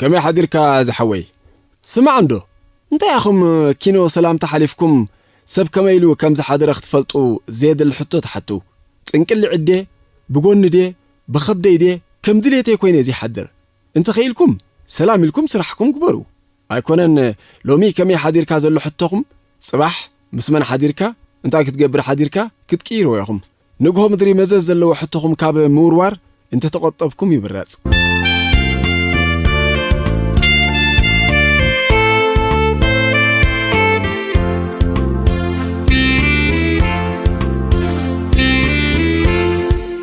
ከመይ ሓዲርካ ዝሓወይ? ስማዕ እንዶ፣ እንታይ ኢኹም ኪኖ ሰላምታ ሓሊፍኩም ሰብ ከመይ ኢሉ ከም ዝሓደረ ክትፈልጡ ዘየድሊ ሕቶ ትሓቱ? ጽንቅሊ ዕዴ፣ ብጎኒ ድየ፣ ብኸብደይ ድየ፣ ከም ድሌተይ ኮይነ ዘይሓድር? እንተኸኢልኩም ሰላም ኢልኩም ስራሕኩም ግበሩ። ኣይኮነን ሎሚ ከመይ ሓዲርካ ዘሎ ሕቶኹም፣ ጽባሕ ምስ መን ሓዲርካ፣ እንታይ ክትገብር ሓዲርካ ክትቅይርዎ ኢኹም። ንግሆ ምድሪ መዘዝ ዘለዎ ሕቶኹም ካብ ምውርዋር እንተተቖጠብኩም ይምረጽ።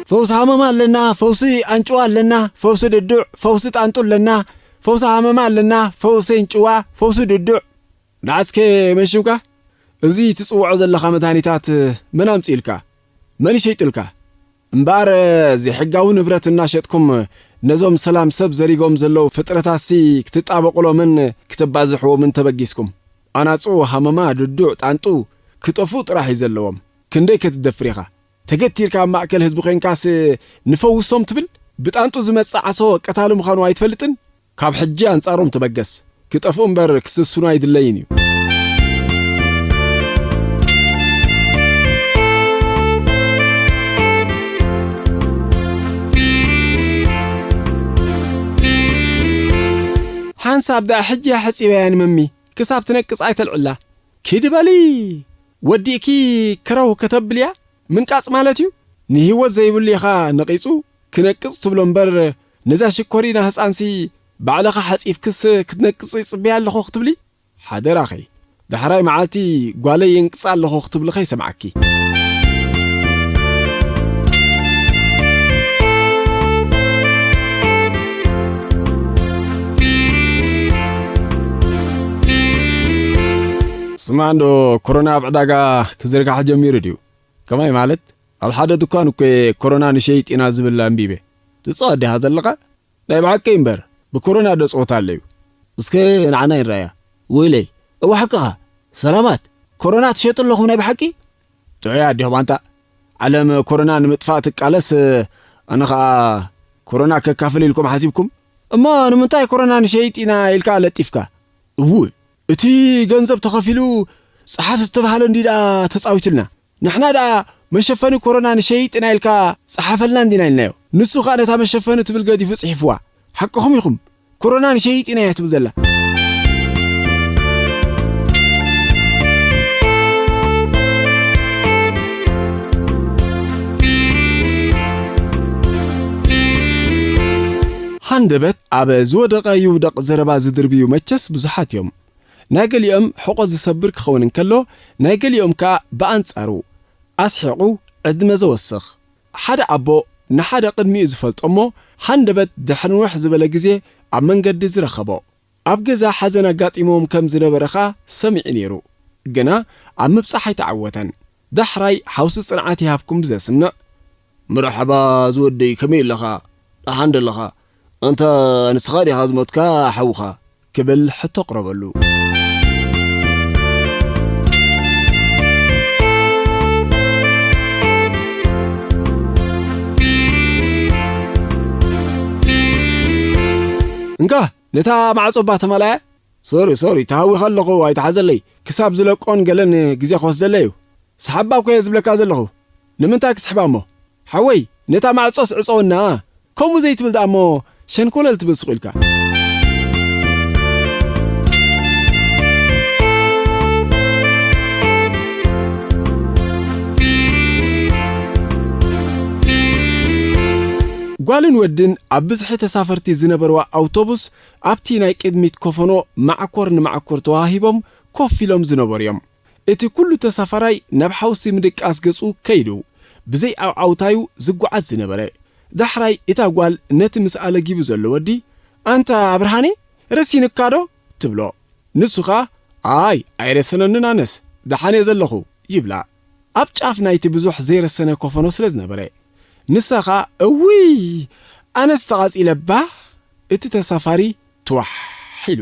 ፈውሲ ሃመማ ኣለና፣ ፈውሲ ኣንጭዋ ኣለና፣ ፈውሲ ድዱዕ፣ ፈውሲ ጣንጡ ኣለና፣ ፈውሲ ሃመማ ኣለና፣ ፈውሲ ኣንጭዋ፣ ፈውሲ ድዱዕ። ንዓስከ መን ሽምካ? እዚ ትጽውዖ ዘለኻ መድሃኒታት መን ኣምጺኡልካ? መን ይሸይጡልካ? እምበኣር፣ ዘይሕጋዊ ንብረት እናሸጥኩም ነዞም ሰላም ሰብ ዘሪጎም ዘለዉ ፍጥረታትሲ ክትጣበቑሎምን ክተባዝሕዎምን ተበጊስኩም። ኣናጹ፣ ሃመማ፣ ድዱዕ፣ ጣንጡ ክጠፍኡ ጥራሕ እዩ ዘለዎም። ክንደይ ከ ትደፍር ኢኻ? ተገቲርካ ኣብ ማእከል ህዝቢ ኮይንካስ ንፈውሶም ትብል? ብጣንጡ ዝመጽእ ዓሶ ቀታሊ ምዃኑ ኣይትፈልጥን? ካብ ሕጂ ኣንጻሮም ተበገስ። ክጠፍኡ እምበር ክስስኑ ኣይድለይን እዩ። ሓንሳብ ደኣ ሕጂ እያ ሕጺበያ ንመሚ፣ ክሳብ ትነቅጽ ኣይተልዕላ። ኪዲ በሊ፣ ወዲእኪ ክረው ከተብልያ ምንቃጽ ማለት እዩ። ንህይወት ዘይብሉ ኢኻ ነቒጹ ክነቅጽ ትብሎ እምበር፣ ነዛ ሽኮሪና ህጻንሲ ባዕልኻ ሓጺብክስ ክትነቅጽ ይጽበያ ኣለኹ ክትብሊ? ሓደራኺ፣ ዳሕራይ መዓልቲ ጓለይ የንቅጻ ኣለኹ ክትብሊ ከይሰምዓኪ። ስማዕ እንዶ፣ ኮሮና ኣብ ዕዳጋ ክዝርጋሕ ጀሚሩ ድዩ? ከመይ ማለት? ኣብ ሓደ ድኳን እኮ እየ ኮሮና ንሸይጥ ኢና ዝብል ኣንቢበ። ትጻወት ዲኻ ዘለኻ? ናይ ብሓቂ እምበር፣ ብኮሮና ዶ ጸወታ ኣለዩ? እስከ ንዓና ይረኣያ። ወይለይ፣ እወ ሓቅኻ። ሰላማት፣ ኮሮና ትሸጡ ኣለኹም ናይ ብሓቂ? ጥዑያት ዲኹም ኣንታ? ዓለም ኮሮና ንምጥፋእ ትቃለስ፣ ኣነ ኸኣ ኮሮና ከካፍል ኢልኩም ሓሲብኩም? እሞ ንምንታይ ኮሮና ንሸይጥ ኢና ኢልካ ለጢፍካ? እው፣ እቲ ገንዘብ ተኸፊሉ ጸሓፍ ዝተባህለ እንዲ ደኣ ተጻዊቱልና። ንሕና ደኣ መሸፈኒ ኮሮና ንሸይጥ ኢና ኢልካ ጸሓፈልና እንዲና ኢልናዮ። ንሱ ኸኣ ነታ መሸፈኒ ትብል ገዲፉ ጽሒፍዋ። ሓቅኹም ኢኹም። ኮሮና ንሸይጥ ኢና እያ ትብል ዘላ። ሃንደበት ኣብ ዝወደቐ ይውደቕ ዘረባ ዝድርብዩ መቸስ ብዙሓት እዮም። ናይ ገሊኦም ሕቖ ዝሰብር ክኸውን እንከሎ፣ ናይ ገሊኦም ከኣ ብኣንጻሩ ኣስሒቑ ዕድመ ዘወስኽ። ሓደ ኣቦ ንሓደ ቅድሚኡ ዝፈልጦ እሞ ሃንደበት ድሕሪ ንውሕ ዝበለ ግዜ ኣብ መንገዲ ዝረኸቦ፣ ኣብ ገዛ ሓዘን ኣጋጢሞም ከም ዝነበረ ኸኣ ሰሚዑ ነይሩ። ግና ኣብ ምብጻሕ ኣይተዓወተን። ዳሕራይ ሓውሲ ጽንዓት ይሃብኩም ብዘስምዕ፣ "መርሓባ ዝወደይ፣ ከመይ ኣለኻ? ደሓን ዶ ኣለኻ? ኣንታ ንስኻ ዲኻ ዝሞትካ ሓውኻ?" ክብል ሕቶ ኣቕረበሉ። እንካ፣ ነታ ማዕጾ እባ ተመላያ። ሶሪ፣ ሶሪ፣ ተሃዊኸ ኣለኹ፣ ኣይትሓዘለይ። ክሳብ ዝለቆን ገለን ግዜ ክወስደለይ እዩ። ስሓባ እኮ እየ ዝብለካ ዘለኹ። ንምንታይ ክስሕባ እሞ? ሓወይ፣ ነታ ማዕጾስ ዕጸወና። ከምኡ ዘይትብል ደኣ እሞ ሸንኮለል ትብል ስቕ ኢልካ። ጓልን ወድን ኣብ ብዝሒ ተሳፈርቲ ዝነበርዋ ኣውቶቡስ ኣብቲ ናይ ቅድሚት ኮፈኖ ማዕኮር ንማዕኮር ተዋሂቦም ኮፍ ኢሎም ዝነበሩ እዮም። እቲ ኩሉ ተሳፋራይ ናብ ሓውሲ ምድቃስ ገጹ ከይዱ፣ ብዘይ ዓውዓውታዩ ዝጓዓዝ ዝነበረ። ዳሕራይ እታ ጓል ነቲ ምስ ኣለጊቡ ዘሎ ወዲ፣ "ኣንታ ብርሃኔ፣ ረሲንካ ዶ?" ትብሎ። ንሱ ኸኣ፣ "ኣይ፣ ኣይረሰነንን ኣነስ፣ ደሓን እየ ዘለኹ" ይብላ። ኣብ ጫፍ ናይቲ ብዙሕ ዘይረሰነ ኮፈኖ ስለ ዝነበረ። ንሳ ኸኣ፣ "እውይ፣ ኣነስ ተቓጺለ እባ!" እቲ ተሳፋሪ ትዋሕ ኢሉ።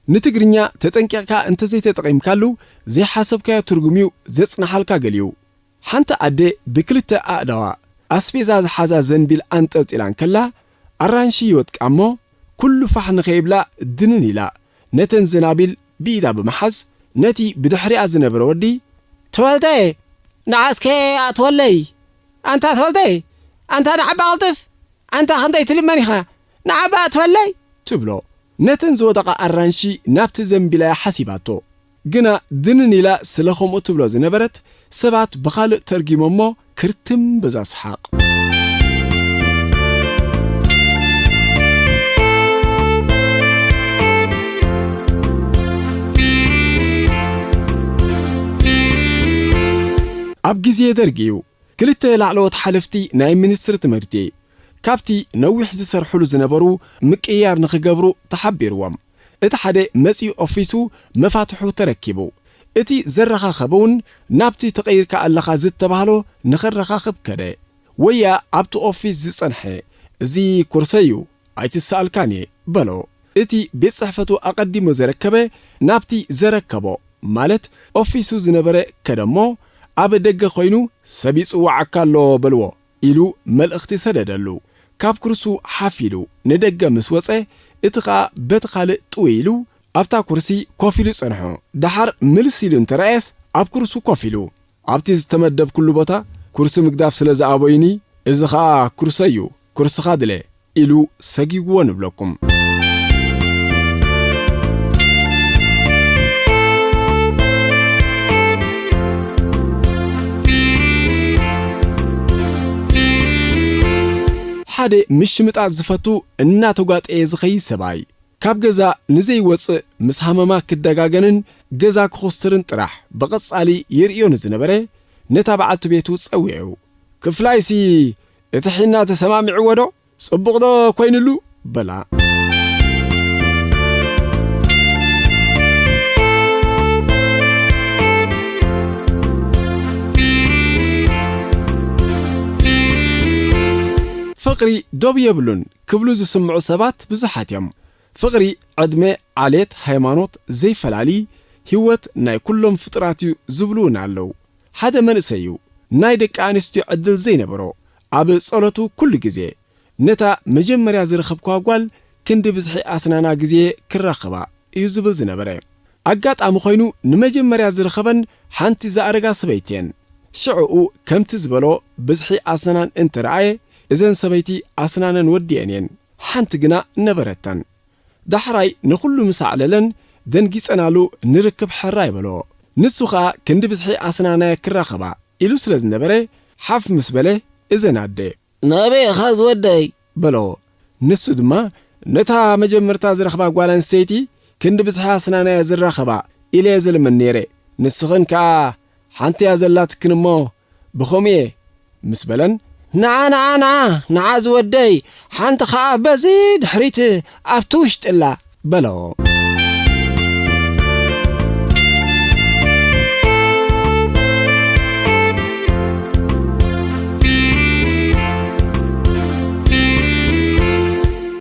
ንትግርኛ ተጠንቂቕካ እንተዘይተጠቒምካሉ፣ ዘይሓሰብካዮ ትርጉም እዩ ዘጽንሓልካ ገሊኡ። ሓንቲ ኣደ ብክልተ ኣእዳዋ ኣስቤዛ ዝሓዛ ዘንቢል ኣንጠልጢላ እንከላ፣ ኣራንሺ ይወድቃ እሞ፣ ኩሉ ፋሕ ንኸይብላ ድንን ኢላ፣ ነተን ዘናቢል ብኢዳ ብምሓዝ፣ ነቲ ብድሕሪኣ ዝነበረ ወዲ፣ "ተወልደ! ንዓስከ ኣትወለይ! ኣንታ ተወልደ! ኣንታ ንዓባ ቀልጥፍ! ኣንታ ክንደይ ትልመን ኢኻ! ንዓባ ኣትወለይ!" ትብሎ። ነተን ዝወደቓ ኣራንሺ ናብቲ ዘንቢላ እያ ሓሲባቶ። ግና ድንን ኢላ ስለ ከምኡ ትብሎ ዝነበረት፣ ሰባት ብኻልእ ተርጊሞሞ ክርትም በዛ ሰሓቕ። ኣብ ግዜ ደርጊ እዩ ክልተ ላዕለዎት ሓለፍቲ ናይ ሚኒስትሪ ትምህርቲ ካብቲ ነዊሕ ዝሰርሕሉ ዝነበሩ ምቅይያር ንኽገብሩ ተሓቢርዎም። እቲ ሓደ መጺኡ ኦፊሱ መፋትሑ ተረኪቡ። እቲ ዘረኻኸበ እውን ናብቲ ተቐይርካ ኣለኻ ዝተባህሎ ንኸረኻኽብ ከደ። ወያ ኣብቲ ኦፊስ ዝጸንሐ፣ "እዚ ኩርሰይ እዩ፣ ኣይትሰኣልካን እየ" በሎ። እቲ ቤት ጽሕፈቱ ኣቐዲሙ ዘረከበ ናብቲ ዘረከቦ፣ ማለት ኦፊሱ ዝነበረ ከደሞ፣ ኣብ ደገ ኮይኑ "ሰብ ይጽውዓካ ኣሎ በልዎ" ኢሉ መልእኽቲ ሰደደሉ። ካብ ኩርሱ ሓፍ ኢሉ ንደገ ምስ ወጸ፣ እቲ ኸኣ በቲ ካልእ ጥውይ ኢሉ ኣብታ ኩርሲ ኮፍ ኢሉ ጸንሖ። ደሓር ምልስ ኢሉ እንተረኣየስ፣ ኣብ ኩርሱ ኮፍ ኢሉ። ኣብቲ ዝተመደብኩሉ ቦታ ኩርሲ ምግዳፍ ስለ ዝኣበዩኒ፣ እዚ ኸኣ ኩርሰይ እዩ፣ ኩርስኻ ድለ ኢሉ ሰጊግዎ ንብለኩም። ሓደ ምሽምጣት ዝፈቱ እናተጓጠየ ዝኸይድ ሰብኣይ። ካብ ገዛ ንዘይወጽእ ምስ ሃመማ ክደጋገንን ገዛ ክኹስትርን ጥራሕ ብቐጻሊ ይርእዮ ንዝነበረ ነታ በዓልቲ ቤቱ ጸዊዑ፣ "ክፍላይሲ እቲ ሒና ተሰማሚዕዎ ዶ? ጽቡቕ ዶ ኮይኑሉ?" በላ። ፍቕሪ ዶብ የብሉን ክብሉ ዝስምዑ ሰባት ብዙሓት እዮም። ፍቕሪ ዕድመ፣ ዓሌት፣ ሃይማኖት ዘይፈላሊ፣ ህይወት ናይ ኩሎም ፍጡራት እዩ ዝብሉ እውን ኣለዉ። ሓደ መንእሰይ እዩ፣ ናይ ደቂ ኣንስትዮ ዕድል ዘይነበሮ፣ ኣብ ጸሎቱ ኩሉ ግዜ ነታ መጀመርያ ዝረኸብክዋ ጓል ክንዲ ብዝሒ ኣስናና ግዜ ክራኸባ እዩ ዝብል ዝነበረ። ኣጋጣሚ ኮይኑ ንመጀመርያ ዝረኸበን ሓንቲ ዝኣረጋ ሰበይቲ እየን። ሽዕኡ ከምቲ ዝበሎ ብዝሒ ኣስናን እንትረኣየ፣ እዘን ሰበይቲ ኣስናነን ወዲአን እየን፣ ሓንቲ ግና ነበረተን። ዳሕራይ ንኹሉ ምስ ኣዕለለን፣ ደንጊጸናሉ ንርክብ ሕራይ በሎ። ንሱ ኸኣ ክንዲ ብዝሒ ኣስናናየ ክራኸባ ኢሉ ስለ ዝነበረ፣ ሓፍ ምስ በለ፣ እዘን ኣደ፣ "ናበይ ኢኻ ዝወደይ?" በሎ። ንሱ ድማ፣ "ነታ መጀመርታ ዝረኽባ ጓል ኣንስተይቲ ክንዲ ብዝሒ ኣስናናየ ዝራኸባ ኢለ እየ ዝልምን ነይረ። ንስኽን ከኣ ሓንቲ እያ ዘላትክን እሞ ብኸምኡ እየ" ምስ በለን፣ "ንዓ፣ ንዓ፣ ንዓ፣ ንዓ ዝወደይ፣ ሓንቲ ኸኣ በዚ ድሕሪት ኣብቲ ውሽጢ ኣላ" በሎ።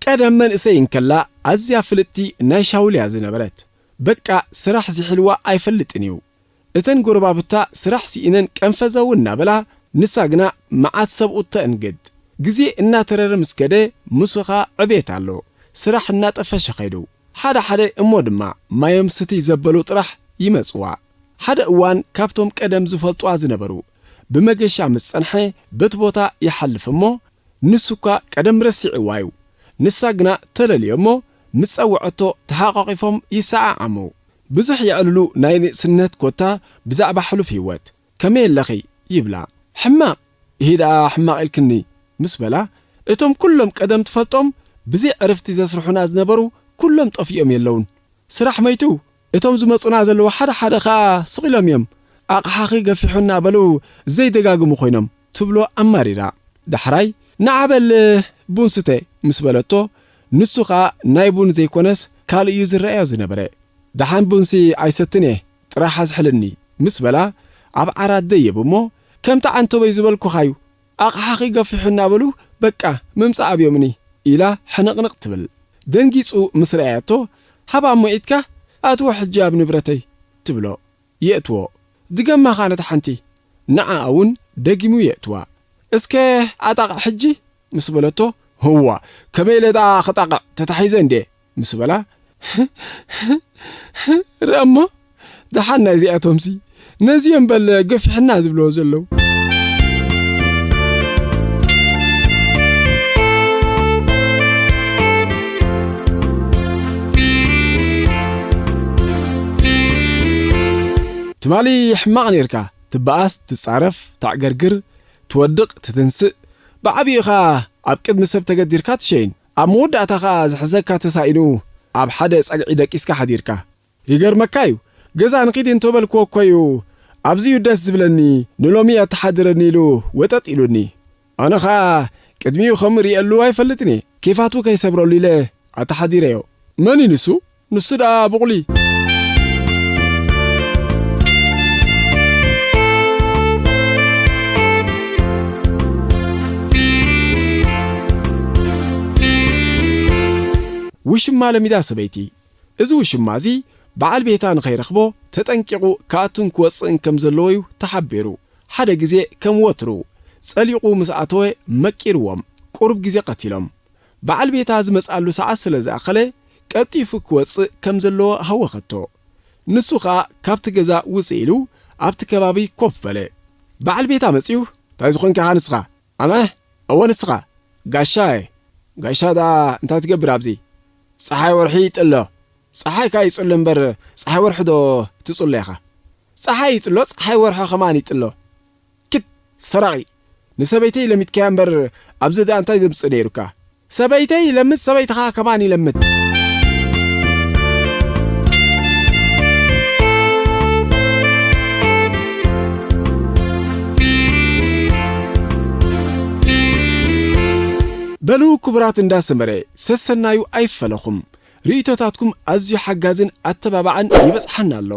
ቀደም መንእሰይ እንከላ ኣዝያ ፍልጥቲ ናይ ሻውል እያ ዝነበረት። በቃ ስራሕ ዝሕልዋ ኣይፈልጥን እዩ። እተን ጎረባብታ ስራሕ ስኢነን ቀንፈዘው እናበላ፣ ንሳ ግና መዓት ሰብኡት ተእንግድ። ግዜ እናተረረ ምስ ከደ፣ ምስኻ ዕቤት ኣሎ። ስራሕ እናጠፈሸ ኸይዱ። ሓደ ሓደ እሞ ድማ ማዮም ስትይ ዘበሉ ጥራሕ ይመጽዋ። ሓደ እዋን ካብቶም ቀደም ዝፈልጥዋ ዝነበሩ፣ ብመገሻ ምስ ጸንሐ በቲ ቦታ ይሓልፍ እሞ፣ ንሱ እኳ ቀደም ረሲዕዋ እዩ። ንሳ ግና ተለልዮ እሞ፣ ምስ ጸውዐቶ ተሓቋቒፎም ይሰዓዓሙ። ብዙሕ የዕልሉ ናይ ንእስነት ኮታ ብዛዕባ ሕሉፍ ህይወት። "ከመይ ኣለኺ?" ይብላ። "ሕማቕ፣ ይሂ ደኣ ሕማቕ ኢልክኒ" ምስ በላ፣ "እቶም ኩሎም ቀደም ትፈልጦም ብዘይ ዕርፍቲ ዘስርሑና ዝነበሩ ኩሎም ጠፊኦም የለውን። ስራሕ መይቱ፣ እቶም ዝመጹና ዘለዉ ሓደ ሓደ ኸኣ ስቕ ኢሎም እዮም። ኣቕሓኺ ገፊሑና በሉ ዘይደጋግሙ ኮይኖም" ትብሎ ኣማሪራ። ዳሕራይ "ንዓ በል ቡን ስተ" ምስ በለቶ፣ ንሱ ኸኣ ናይ ቡን ዘይኮነስ ካልእ እዩ ዝረኣዮ ዝነበረ። "ደሓን ቡንሲ ኣይሰትን እየ፣ ጥራሕ ኣዝሕልኒ" ምስ በላ፣ ኣብ ዓራት ደይብ እሞ፣ "ከምቲ ዓንተቦይ ዝበልኩኻዩ፣ ኣቕሓኺ ገፊሑ እናበሉ በቃ ምምጻእ ኣብዮምኒ" ኢላ ሕንቕንቕ ትብል። ደንጊጹ ምስ ረኣያቶ፣ "ሃባ እሞ ኢድካ ኣትዎ ሕጂ ኣብ ንብረተይ ትብሎ። የእትዎ። ድገማ ኸኣ ነታ ሓንቲ። ንዓኣ እውን ደጊሙ የእትዋ። እስከ ኣጣቕዕ ሕጂ ምስ በለቶ፣ ህዋ፣ ከመይ ኢለ ደኣ ክጣቕዕ ተታሒዘ እንዴ ምስ በላ፣ ርኣሞ፣ ደሓን ናይዚኣቶምሲ፣ ነዚኦም በል ገፊሕና ዝብልዎ ዘለዉ። ትማሊ ሕማቕ ኔርካ፣ ትበኣስ፣ ትጻረፍ፣ ተዕገርግር፣ ትወድቕ፣ ትትንስእ፣ ብዓቢኡ ኸኣ ኣብ ቅድሚ ሰብ ተገዲርካ ትሸይን። ኣብ መወዳእታ ኸኣ ዝሕዘካ ተሳኢኑ ኣብ ሓደ ጸግዒ ደቂስካ ሓዲርካ። ይገርመካ እዩ፣ ገዛ ንኺድ እንተበልክዎ እኮ እዩ፣ ኣብዚ'ዩ ደስ ዝብለኒ፣ ንሎሚ ኣተሓድረኒ ኢሉ ወጠጥ ኢሉኒ። ኣነ ኸኣ ቅድሚኡ ከም እርእየሉ ኣይፈልጥን እየ። ኬፋቱ ከይሰብረሉ ኢለ ኣተሓዲረዮ። መን እዩ ንሱ? ንሱ ደኣ ብቑሊ። ውሽማ ለሚዳ ሰበይቲ። እዚ ውሽማ እዚ በዓል ቤታ ንኸይረኽቦ ተጠንቂቑ ክኣቱን ክወጽእን ከም ዘለዎ እዩ ተሓቢሩ። ሓደ ግዜ ከም ወትሩ ጸሊቑ ምስ ኣተወ መቂርዎም ቁሩብ ግዜ ቀቲሎም። በዓል ቤታ ዝመጽኣሉ ሰዓት ስለ ዝኣኸለ ቀልጢፉ ክወጽእ ከም ዘለዎ ሃወኸቶ። ንሱ ኸኣ ካብቲ ገዛ ውጽእ ኢሉ ኣብቲ ከባቢ ኮፍ በለ። በዓል ቤታ መጺኡ፣ "እንታይ ዝኾንካ ኢኻ ንስኻ?" ኣነ? እወ ንስኻ። ጋሻ እየ። ጋሻ ደኣ እንታይ ትገብር ኣብዚ? ጸሓይ ወርሒ ይጥሎ። ጸሓይካ ይጽሎ እምበር ጸሓይ ወርሒ ዶ ትጽሎ ኢኻ? ጸሓይ ይጥሎ፣ ጸሓይ ወርሒ ከማን ይጥሎ። ክት ሰራቒ። ንሰበይተይ ለሚድካያ እምበር ኣብዚ ደኣ እንታይ ዘምጽእ ነይሩካ? ሰበይተይ ይለምድ፣ ሰበይትኻ ከማን ይለምድ። በሉ ክቡራት እንዳ ሰመረ፣ ሰሰናዩ ኣይፈለኹም። ርእይቶታትኩም ኣዝዩ ሓጋዝን ኣተባባዕን ይበጽሓና ኣሎ።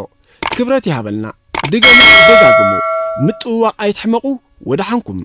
ክብረት ይሃበልና። ድገሙ፣ ደጋግሙ። ምጥውዋቕ ኣይትሕመቑ። ወደሓንኩም።